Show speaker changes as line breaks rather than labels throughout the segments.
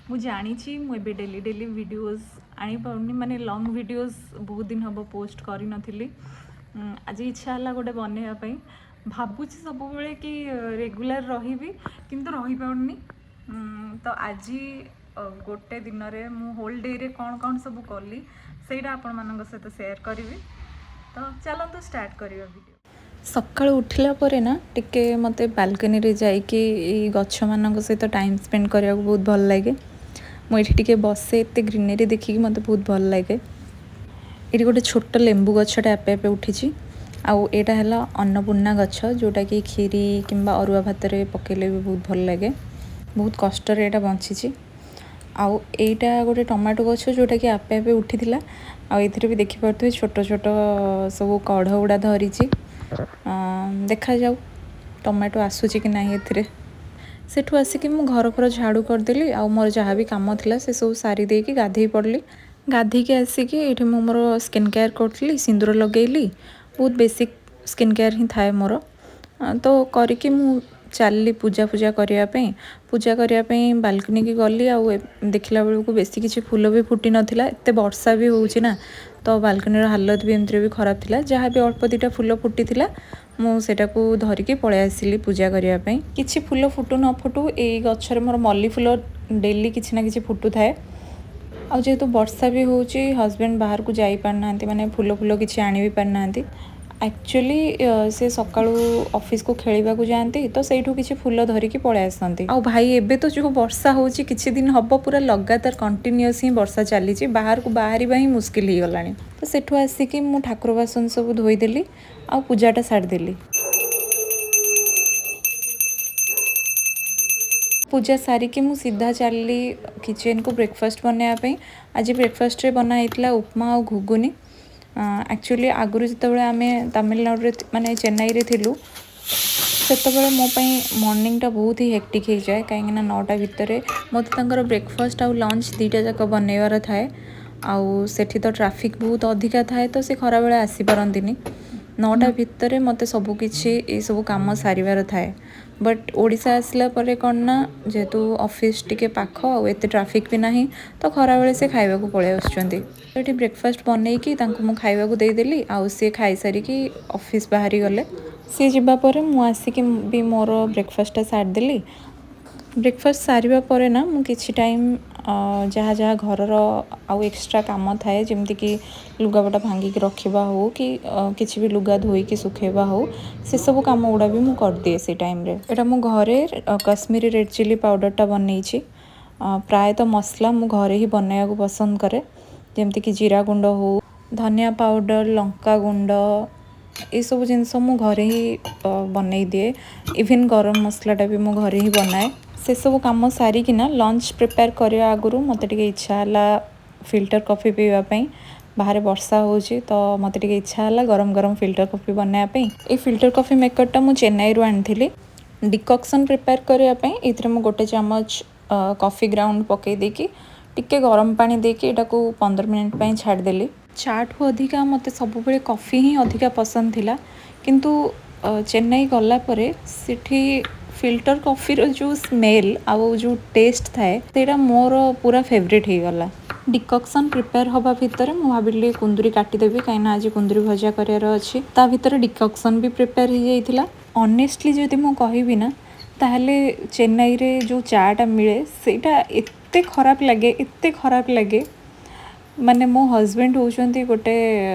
ମୁଁ ଜାଣିଛି ମୁଁ ଏବେ ଡେଲି ଡେଲି ଭିଡ଼ିଓଜ୍ ଆଣିପାରୁନି, ମାନେ ଲଙ୍ଗ୍ ଭିଡ଼ିଓଜ୍ ବହୁତ ଦିନ ହେବ ପୋଷ୍ଟ କରିନଥିଲି। ଆଜି ଇଚ୍ଛା ହେଲା ଗୋଟେ ବନେଇବା ପାଇଁ। ଭାବୁଛି ସବୁବେଳେ କି ରେଗୁଲାର ରହିବି, କିନ୍ତୁ ରହିପାରୁନି। ତ ଆଜି ଗୋଟେ ଦିନରେ ମୁଁ ହୋଲ୍ ଡେରେ କ'ଣ କ'ଣ ସବୁ କଲି, ସେଇଟା ଆପଣମାନଙ୍କ ସହିତ ସେୟାର କରିବି। ତ ଚାଲନ୍ତୁ ଷ୍ଟାର୍ଟ କରିବା ଭିଡ଼ିଓ। ସକାଳୁ ଉଠିଲା ପରେ ନା ଟିକେ ମୋତେ ବାଲକୋନିରେ ଯାଇକି ଏଇ ଗଛମାନଙ୍କ ସହିତ ଟାଇମ୍ ସ୍ପେଣ୍ଡ କରିବାକୁ ବହୁତ ଭଲ ଲାଗେ। ମୁଁ ଏଇଠି ଟିକେ ବସେ, ଏତେ ଗ୍ରିନେରୀ ଦେଖିକି ମୋତେ ବହୁତ ଭଲ ଲାଗେ। ଏଇଠି ଗୋଟେ ଛୋଟ ଲେମ୍ବୁ ଗଛଟା ଆପେ ଆପେ ଉଠିଛି। ଆଉ ଏଇଟା ହେଲା ଅନ୍ନପୂର୍ଣ୍ଣା ଗଛ, ଯେଉଁଟାକି କ୍ଷୀରି କିମ୍ବା ଅରୁଆ ଭାତରେ ପକାଇଲେ ବି ବହୁତ ଭଲ ଲାଗେ। ବହୁତ କଷ୍ଟରେ ଏଇଟା ବଞ୍ଚିଛି। ଆଉ ଏଇଟା ଗୋଟେ ଟମାଟୋ ଗଛ, ଯେଉଁଟାକି ଆପେ ଆପେ ଉଠିଥିଲା। ଆଉ ଏଥିରେ ବି ଦେଖିପାରୁଥିବେ ଛୋଟ ଛୋଟ ସବୁ କଢ଼ ଗୁଡ଼ା ଧରିଛି। ଦେଖାଯାଉ ଟମାଟୋ ଆସୁଛି କି ନାହିଁ ଏଥିରେ। ସେଠୁ ଆସିକି ମୁଁ ଘର ଫର ଝାଡ଼ୁ କରିଦେଲି ଆଉ ମୋର ଯାହା ବି କାମ ଥିଲା ସେସବୁ ସାରି ଦେଇକି ଗାଧେଇ ପଡ଼ିଲି। ଗାଧେଇକି ଆସିକି ଏଇଠି ମୁଁ ମୋର ସ୍କିନ୍ କେୟାର କରୁଥିଲି, ସିନ୍ଦୁର ଲଗେଇଲି। ବହୁତ ବେସିକ୍ ସ୍କିନ୍ କେୟାର ହିଁ ଥାଏ ମୋର। ତ କରିକି ମୁଁ ଚାଲିଲି ପୂଜା ଫୂଜା କରିବା ପାଇଁ। ପୂଜା କରିବା ପାଇଁ ବାଲକୋନିକି ଗଲି ଆଉ ଦେଖିଲା ବେଳକୁ ବେଶୀ କିଛି ଫୁଲ ବି ଫୁଟି ନଥିଲା। ଏତେ ବର୍ଷା ବି ହେଉଛି ନା, ତ ବାଲକୋନିର ହାଲତ ବି ଏମିତିରେ ବି ଖରାପ ଥିଲା। ଯାହା ବି ଅଳ୍ପ ଦୁଇଟା ଫୁଲ ଫୁଟିଥିଲା, ମୁଁ ସେଇଟାକୁ ଧରିକି ପଳେଇ ଆସିଲି ପୂଜା କରିବା ପାଇଁ। କିଛି ଫୁଲ ଫୁଟୁ ନ ଫୁଟୁ, ଏଇ ଗଛରେ ମୋର ମଲ୍ଲି ଫୁଲ ଡେଲି କିଛି ନା କିଛି ଫୁଟୁଥାଏ। ଆଉ ଯେହେତୁ ବର୍ଷା ବି ହେଉଛି, ହଜବେଣ୍ଡ ବାହାରକୁ ଯାଇପାରୁନାହାନ୍ତି, ମାନେ ଫୁଲ ଫୁଲ କିଛି ଆଣି ବି ପାରୁନାହାନ୍ତି। ଆକ୍ଚୁଆଲି ସେ ସକାଳୁ ଅଫିସକୁ ଖେଳିବାକୁ ଯାଆନ୍ତି, ତ ସେଇଠୁ କିଛି ଫୁଲ ଧରିକି ପଳେଇ ଆସନ୍ତି। ଆଉ ଭାଇ, ଏବେ ତ ଯେଉଁ ବର୍ଷା ହେଉଛି, କିଛି ଦିନ ହେବ ପୁରା ଲଗାତାର କଣ୍ଟିନ୍ୟୁଅସ୍ ହିଁ ବର୍ଷା ଚାଲିଛି, ବାହାରକୁ ବାହାରିବା ହିଁ ମୁସ୍କିଲ ହେଇଗଲାଣି। ତ ସେଠୁ ଆସିକି ମୁଁ ଠାକୁର ବାସନ ସବୁ ଧୋଇଦେଲି ଆଉ ପୂଜାଟା ସାରିଦେଲି। ପୂଜା ସାରିକି ମୁଁ ସିଧା ଚାଲିଲି କିଚେନକୁ ବ୍ରେକଫାଷ୍ଟ ବନେଇବା ପାଇଁ। ଆଜି ବ୍ରେକଫାଷ୍ଟରେ ବନା ହେଇଥିଲା ଉପମା ଆଉ ଘୁଗୁନି। ଆକ୍ଚୁଆଲି ଆଗରୁ ଯେତେବେଳେ ଆମେ ତାମିଲନାଡ଼ୁରେ, ମାନେ ଚେନ୍ନାଇରେ ଥିଲୁ, ସେତେବେଳେ ମୋ ପାଇଁ ମର୍ଣ୍ଣିଂଟା ବହୁତ ହି ହେକ୍ଟିକ୍ ହେଇଯାଏ, କାହିଁକିନା 9ଟା ଭିତରେ ମୋତେ ତାଙ୍କର ବ୍ରେକଫାଷ୍ଟ ଆଉ ଲଞ୍ଚ ଦୁଇଟା ଯାକ ବନେଇବାର ଥାଏ। ଆଉ ସେଠି ତ ଟ୍ରାଫିକ୍ ବହୁତ ଅଧିକା ଥାଏ, ତ ସେ ଖରାବେଳେ ଆସିପାରନ୍ତିନି। 9ଟା ଭିତରେ ମୋତେ ସବୁକିଛି ଏସବୁ କାମ ସାରିବାର ଥାଏ। ବଟ୍ ଓଡ଼ିଶା ଆସିଲା ପରେ କ'ଣ ନା, ଯେହେତୁ ଅଫିସ୍ ଟିକେ ପାଖ ଆଉ ଏତେ ଟ୍ରାଫିକ୍ ବି ନାହିଁ, ତ ଖରାବେଳେ ସେ ଖାଇବାକୁ ପଳେଇ ଆସୁଛନ୍ତି। ଏଠି ବ୍ରେକଫାଷ୍ଟ ବନେଇକି ତାଙ୍କୁ ମୁଁ ଖାଇବାକୁ ଦେଇଦେଲି ଆଉ ସିଏ ଖାଇସାରିକି ଅଫିସ୍ ବାହାରି ଗଲେ। ସିଏ ଯିବା ପରେ ମୁଁ ଆସିକି ବି ମୋର ବ୍ରେକଫାଷ୍ଟଟା ସାରିଦେଲି। ବ୍ରେକଫାଷ୍ଟ ସାରିବା ପରେ ନା ମୁଁ କିଛି ଟାଇମ୍ ଯାହା ଯାହା ଘରର ଆଉ ଏକ୍ସଟ୍ରା କାମ ଥାଏ, ଯେମିତିକି ଲୁଗାପଟା ଭାଙ୍ଗିକି ରଖିବା ହଉ କି କିଛି ବି ଲୁଗା ଧୋଇକି ଶୁଖେଇବା ହଉ, ସେସବୁ କାମ ଗୁଡ଼ା ବି ମୁଁ କରିଦିଏ ସେଇ ଟାଇମ୍ରେ। ଏଇଟା ମୁଁ ଘରେ କାଶ୍ମୀରୀ ରେଡ଼୍ ଚିଲି ପାଉଡ଼ରଟା ବନେଇଛି। ପ୍ରାୟତଃ ମସଲା ମୁଁ ଘରେ ହିଁ ବନେଇବାକୁ ପସନ୍ଦ କରେ, ଯେମିତିକି ଜିରା ଗୁଣ୍ଡ ହଉ, ଧନିଆ ପାଉଡ଼ର, ଲଙ୍କା ଗୁଣ୍ଡ, ଏସବୁ ଜିନିଷ ମୁଁ ଘରେ ହିଁ ବନେଇ ଦିଏ। ଇଭିନ୍ ଗରମ ମସଲାଟା ବି ମୁଁ ଘରେ ହିଁ ବନାଏ। ସେସବୁ କାମ ସାରିକିନା ଲଞ୍ଚ ପ୍ରିପେୟାର କରିବା ଆଗରୁ ମୋତେ ଟିକେ ଇଚ୍ଛା ହେଲା ଫିଲ୍ଟର କଫି ପିଇବା ପାଇଁ। ବାହାରେ ବର୍ଷା ହେଉଛି, ତ ମୋତେ ଟିକେ ଇଚ୍ଛା ହେଲା ଗରମ ଗରମ ଫିଲ୍ଟର କଫି ବନେଇବା ପାଇଁ। ଏଇ ଫିଲ୍ଟର କଫି ମେକରଟା ମୁଁ ଚେନ୍ନାଇରୁ ଆଣିଥିଲି। ଡିକକ୍ସନ୍ ପ୍ରିପେୟାର କରିବା ପାଇଁ ଏଇଥିରେ ମୁଁ ଗୋଟେ ଚାମଚ କଫି ଗ୍ରାଉଣ୍ଡ ପକାଇ ଦେଇକି, ଟିକେ ଗରମ ପାଣି ଦେଇକି ଏଇଟାକୁ 15 ମିନିଟ୍ ପାଇଁ ଛାଡ଼ିଦେଲି। ଚାଠୁ ଅଧିକା ମୋତେ ସବୁବେଳେ କଫି ହିଁ ଅଧିକା ପସନ୍ଦ ଥିଲା, କିନ୍ତୁ ଚେନ୍ନାଇ ଗଲା ପରେ ସେଠି ଫିଲ୍ଟର କଫିର ଯେଉଁ ସ୍ମେଲ୍ ଆଉ ଯେଉଁ ଟେଷ୍ଟ ଥାଏ, ସେଇଟା ମୋର ପୁରା ଫେଭରେଟ୍ ହେଇଗଲା। ଡିକକ୍ସନ୍ ପ୍ରିପେୟାର ହେବା ଭିତରେ ମୁଁ ଭାବିଲି କୁନ୍ଦୁରି କାଟିଦେବି, କାହିଁକିନା ଆଜି କୁନ୍ଦୁରି ଭଜା କରିବାର ଅଛି। ତା ଭିତରେ ଡିକକ୍ସନ୍ ବି ପ୍ରିପେୟାର ହେଇଯାଇଥିଲା। ଅନେଷ୍ଟଲି ଯଦି ମୁଁ କହିବି ନା, ତାହେଲେ ଚେନ୍ନାଇରେ ଯେଉଁ ଚାଟା ମିଳେ, ସେଇଟା ଏତେ ଖରାପ ଲାଗେ, ଏତେ ଖରାପ ଲାଗେ। ମାନେ ମୋ ହଜବେଣ୍ଡ ହେଉଛନ୍ତି ଗୋଟେ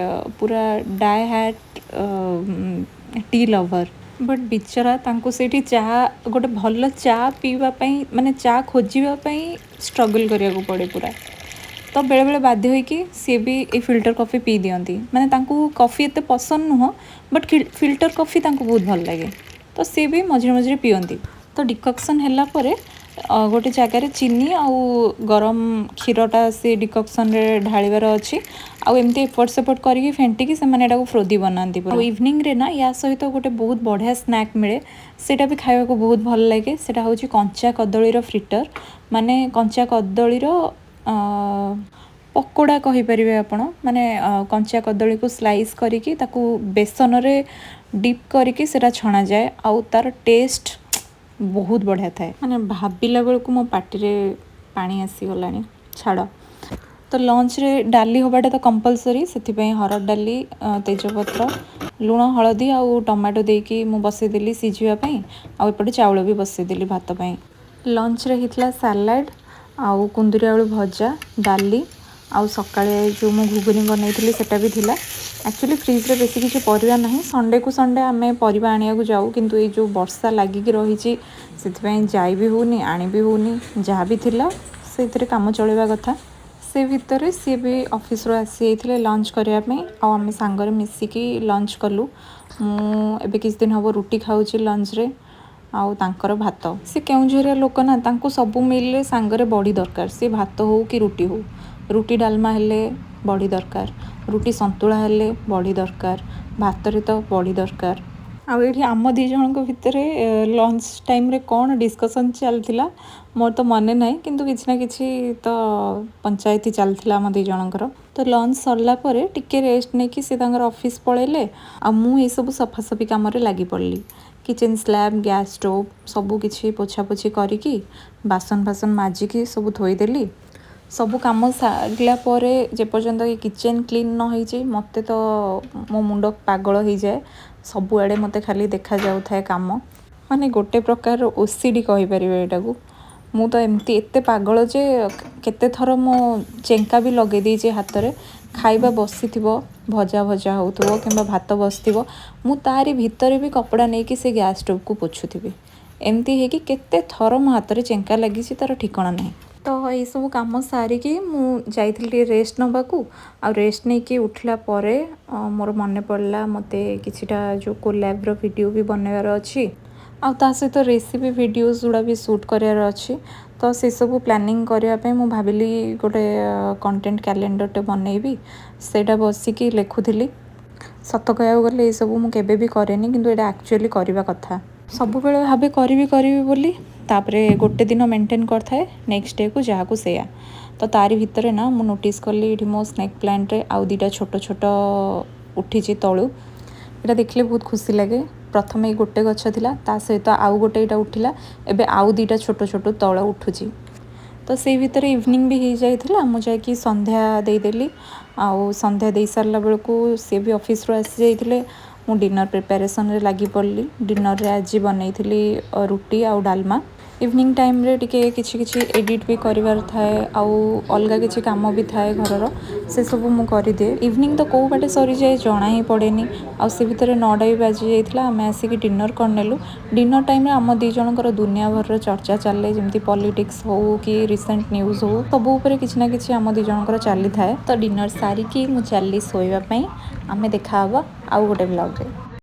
ପୁରା die hard tea lover, but ବିଚରା ତାଙ୍କୁ ସେଇଠି ଚା, ଗୋଟେ ଭଲ ଚା ପିଇବା ପାଇଁ, ମାନେ ଚା ଖୋଜିବା ପାଇଁ ଷ୍ଟ୍ରଗଲ୍ କରିବାକୁ ପଡ଼େ ପୁରା। ତ ବେଳେବେଳେ ବାଧ୍ୟ ହୋଇକି ସିଏ ବି ଏଇ ଫିଲ୍ଟର କଫି ପିଇ ଦିଅନ୍ତି। ମାନେ ତାଙ୍କୁ କଫି ଏତେ ପସନ୍ଦ ନୁହଁ, ବଟ୍ ଫିଲ୍ଟର କଫି ତାଙ୍କୁ ବହୁତ ଭଲ ଲାଗେ, ତ ସିଏ ବି ମଝିରେ ମଝିରେ ପିଅନ୍ତି। ତ ଡିକକ୍ସନ୍ ହେଲା ପରେ ଗୋଟେ ଜାଗାରେ ଚିନି ଆଉ ଗରମ କ୍ଷୀରଟା ସେ ଡିକକ୍ସନ୍ରେ ଢାଳିବାର ଅଛି। ଆଉ ଏମିତି ଏପଟ ସେପଟ କରିକି ଫେଣ୍ଟିକି ସେମାନେ ଏଟାକୁ ଫ୍ରୋଦି ବନାନ୍ତି। ଆଉ ଇଭିନିଂରେ ନା ୟା ସହିତ ଗୋଟେ ବହୁତ ବଢ଼ିଆ ସ୍ନାକ୍ ମିଳେ, ସେଇଟା ବି ଖାଇବାକୁ ବହୁତ ଭଲ ଲାଗେ। ସେଇଟା ହେଉଛି କଞ୍ଚା କଦଳୀର ଫ୍ରିଟର, ମାନେ କଞ୍ଚା କଦଳୀର ପକୋଡ଼ା କହିପାରିବେ ଆପଣ। ମାନେ କଞ୍ଚା କଦଳୀକୁ ସ୍ଲାଇସ୍ କରିକି ତାକୁ ବେସନରେ ଡିପ୍ କରିକି ସେଇଟା ଛଣାଯାଏ ଆଉ ତାର ଟେଷ୍ଟ ବହୁତ ବଢ଼ିଆ ଥାଏ। ମାନେ ଭାବିଲା ବେଳକୁ ମୋ ପାଟିରେ ପାଣି ଆସିଗଲାଣି, ଛାଡ଼। ତ ଲଞ୍ଚରେ ଡାଲି ହେବାଟା ତ କମ୍ପଲସରି, ସେଥିପାଇଁ ହରଡ଼ ଡାଲି, ତେଜପତ୍ର, ଲୁଣ, ହଳଦୀ ଆଉ ଟମାଟୋ ଦେଇକି ମୁଁ ବସେଇଦେଲି ସିଝିବା ପାଇଁ। ଆଉ ଏପଟେ ଚାଉଳ ବି ବସେଇଦେଲି ଭାତ ପାଇଁ। ଲଞ୍ଚରେ ହେଇଥିଲା ସାଲାଡ଼ ଆଉ କୁନ୍ଦୁରି ଆଳୁ ଭଜା, ଡାଲି, ଆଉ ସକାଳେ ଯେଉଁ ମୁଁ ଘୁଗୁନି ବନେଇଥିଲି ସେଟା ବି ଥିଲା। ଆକ୍ଚୁଆଲି ଫ୍ରିଜ୍ରେ ବେଶୀ କିଛି ପରିବା ନାହିଁ। ସଣ୍ଡେକୁ ସଣ୍ଡେ ଆମେ ପରିବା ଆଣିବାକୁ ଯାଉ, କିନ୍ତୁ ଏଇ ଯେଉଁ ବର୍ଷା ଲାଗିକି ରହିଛି ସେଥିପାଇଁ ଯାଇ ବି ହେଉନି, ଆଣି ବି ହେଉନି। ଯାହା ବି ଥିଲା ସେଇଥିରେ କାମ ଚଳେଇବା କଥା। ସେ ଭିତରେ ସିଏ ବି ଅଫିସରୁ ଆସିଯାଇଥିଲେ ଲଞ୍ଚ କରିବା ପାଇଁ, ଆଉ ଆମେ ସାଙ୍ଗରେ ମିଶିକି ଲଞ୍ଚ କଲୁ। ମୁଁ ଏବେ କିଛି ଦିନ ହେବ ରୁଟି ଖାଉଛି ଲଞ୍ଚରେ ଆଉ ତାଙ୍କର ଭାତ। ସେ କେଉଁଝରିଆ ଲୋକ ନା, ତାଙ୍କୁ ସବୁ ମିଲ୍ରେ ସାଙ୍ଗରେ ବଡ଼ି ଦରକାର। ସେ ଭାତ ହଉ କି ରୁଟି ହଉ, ରୁଟି ଡାଲମା ହେଲେ ବଡ଼ି ଦରକାର, ରୁଟି ସନ୍ତୁଳା ହେଲେ ବଡ଼ି ଦରକାର, ଭାତରେ ତ ବଡ଼ି ଦରକାର। ଆଉ ଏଇଠି ଆମ ଦୁଇ ଜଣଙ୍କ ଭିତରେ ଲଞ୍ଚ ଟାଇମ୍ରେ କ'ଣ ଡିସ୍କସନ୍ ଚାଲିଥିଲା ମୋର ତ ମନେ ନାହିଁ, କିନ୍ତୁ କିଛି ନା କିଛି ତ ପଞ୍ଚାୟତି ଚାଲିଥିଲା ଆମ ଦୁଇ ଜଣଙ୍କର। ତ ଲଞ୍ଚ ସରିଲା ପରେ ଟିକେ ରେଷ୍ଟ ନେଇକି ସେ ତାଙ୍କର ଅଫିସ୍ ପଳେଇଲେ, ଆଉ ମୁଁ ଏସବୁ ସଫାସଫି କାମରେ ଲାଗି ପଡ଼ିଲି। କିଚେନ୍ ସ୍ଲାବ୍, ଗ୍ୟାସ୍ ଷ୍ଟୋଭ୍ ସବୁ କିଛି ପୋଛାପୋଛି କରିକି ବାସନ ଫାସନ ମାଜିକି ସବୁ ଥୋଇଦେଲି। ସବୁ କାମ ସାରିଲା ପରେ ଯେପର୍ଯ୍ୟନ୍ତ ଏ କିଚେନ୍ କ୍ଲିନ୍ ନ ହେଇଛି ମୋତେ ତ ମୋ ମୁଣ୍ଡ ପାଗଳ ହେଇଯାଏ। ସବୁଆଡ଼େ ମୋତେ ଖାଲି ଦେଖାଯାଉଥାଏ କାମ, ମାନେ ଗୋଟେ ପ୍ରକାର OCD କହିପାରିବେ ଏଇଟାକୁ। ମୁଁ ତ ଏମିତି ଏତେ ପାଗଳ ଯେ କେତେ ଥର ମୁଁ ଚେଙ୍କା ବି ଲଗେଇ ଦେଇଛି ହାତରେ। ଖାଇବା ବସିଥିବ, ଭଜା ଭଜା ହେଉଥିବ କିମ୍ବା ଭାତ ବସିଥିବ, ମୁଁ ତାରି ଭିତରେ ବି କପଡ଼ା ନେଇକି ସେ ଗ୍ୟାସ୍ ଷ୍ଟୋଭ୍କୁ ପୋଛୁଥିବି। ଏମିତି ହେଇକି କେତେ ଥର ମୋ ହାତରେ ଚେଙ୍କା ଲାଗିଛି ତା'ର ଠିକଣା ନାହିଁ। ତ ଏଇସବୁ କାମ ସାରିକି ମୁଁ ଯାଇଥିଲି ଟିକେ ରେଷ୍ଟ ନେବାକୁ। ଆଉ ରେଷ୍ଟ ନେଇକି ଉଠିଲା ପରେ ମୋର ମନେ ପଡ଼ିଲା ମୋତେ କିଛିଟା ଯେଉଁ କୋଲାବ୍ର ଭିଡ଼ିଓ ବି ବନେଇବାର ଅଛି, ଆଉ ତା ସହିତ ରେସିପି ଭିଡ଼ିଓଜ୍ ଗୁଡ଼ା ବି ସୁଟ୍ କରିବାର ଅଛି। ତ ସେସବୁ ପ୍ଲାନିଂ କରିବା ପାଇଁ ମୁଁ ଭାବିଲି ଗୋଟେ କଣ୍ଟେଣ୍ଟ କ୍ୟାଲେଣ୍ଡରଟେ ବନେଇବି। ସେଇଟା ବସିକି ଲେଖୁଥିଲି। ସତ କହିବାକୁ ଗଲେ ଏସବୁ ମୁଁ କେବେ ବି କରେନି, କିନ୍ତୁ ଏଇଟା ଆକ୍ଚୁଆଲି କରିବା କଥା। ସବୁବେଳେ ଭାବେ କରିବି କରିବି ବୋଲି, ତାପରେ ଗୋଟେ ଦିନ ମେଣ୍ଟେନ୍ କରିଥାଏ, ନେକ୍ସଟ ଡେକୁ ଯାହାକୁ ସେଇଆ। ତ ତାରି ଭିତରେ ନା ମୁଁ ନୋଟିସ୍ କଲି ଏଇଠି ମୋ ସ୍ନେକ୍ ପ୍ଲାଣ୍ଟରେ ଆଉ ଦୁଇଟା ଛୋଟ ଛୋଟ ଉଠିଛି ତଳୁ। ଏଇଟା ଦେଖିଲେ ବହୁତ ଖୁସି ଲାଗେ। ପ୍ରଥମେ ଏଇ ଗୋଟେ ଗଛ ଥିଲା, ତା ସହିତ ଆଉ ଗୋଟେ ଏଇଟା ଉଠିଲା, ଏବେ ଆଉ ଦୁଇଟା ଛୋଟ ଛୋଟ ତଳ ଉଠୁଛି। ତ ସେଇ ଭିତରେ ଇଭିନିଂ ବି ହେଇଯାଇଥିଲା। ମୁଁ ଯାଇକି ସନ୍ଧ୍ୟା ଦେଇଦେଲି, ଆଉ ସନ୍ଧ୍ୟା ଦେଇ ସାରିଲା ବେଳକୁ ସିଏ ବି ଅଫିସରୁ ଆସିଯାଇଥିଲେ। ମୁଁ ଡିନର୍ ପ୍ରିପାରେସନ୍ରେ ଲାଗି ପଡ଼ିଲି। ଡିନର୍ରେ ଆଜି ବନେଇଥିଲି ରୁଟି ଆଉ ଡାଲମା। ଇଭିନିଂ ଟାଇମ୍ରେ ଟିକେ କିଛି କିଛି ଏଡ଼ିଟ୍ ବି କରିବାର ଥାଏ, ଆଉ ଅଲଗା କିଛି କାମ ବି ଥାଏ ଘରର, ସେସବୁ ମୁଁ କରିଦିଏ। ଇଭିନିଂ ତ କେଉଁ ବାଟେ ସରିଯାଏ ଜଣା ହିଁ ପଡ଼େନି। ଆଉ ସେ ଭିତରେ 9ଟା ବି ବାଜି ଯାଇଥିଲା। ଆମେ ଆସିକି ଡିନର୍ କରିନେଲୁ। ଡିନର୍ ଟାଇମ୍ରେ ଆମ ଦୁଇ ଜଣଙ୍କର ଦୁନିଆ ଭରର ଚର୍ଚ୍ଚା ଚାଲେ, ଯେମିତି ପଲିଟିକ୍ସ ହଉ କି ରିସେଣ୍ଟ ନ୍ୟୁଜ୍ ହଉ, ସବୁ ଉପରେ କିଛି ନା କିଛି ଆମ ଦୁଇ ଜଣଙ୍କର ଚାଲିଥାଏ। ତ ଡିନର୍ ସାରିକି ମୁଁ ଚାଲିଲି ଶୋଇବା ପାଇଁ। ଆମେ ଦେଖାହେବା ଆଉ ଗୋଟେ ବ୍ଲଗ୍ରେ।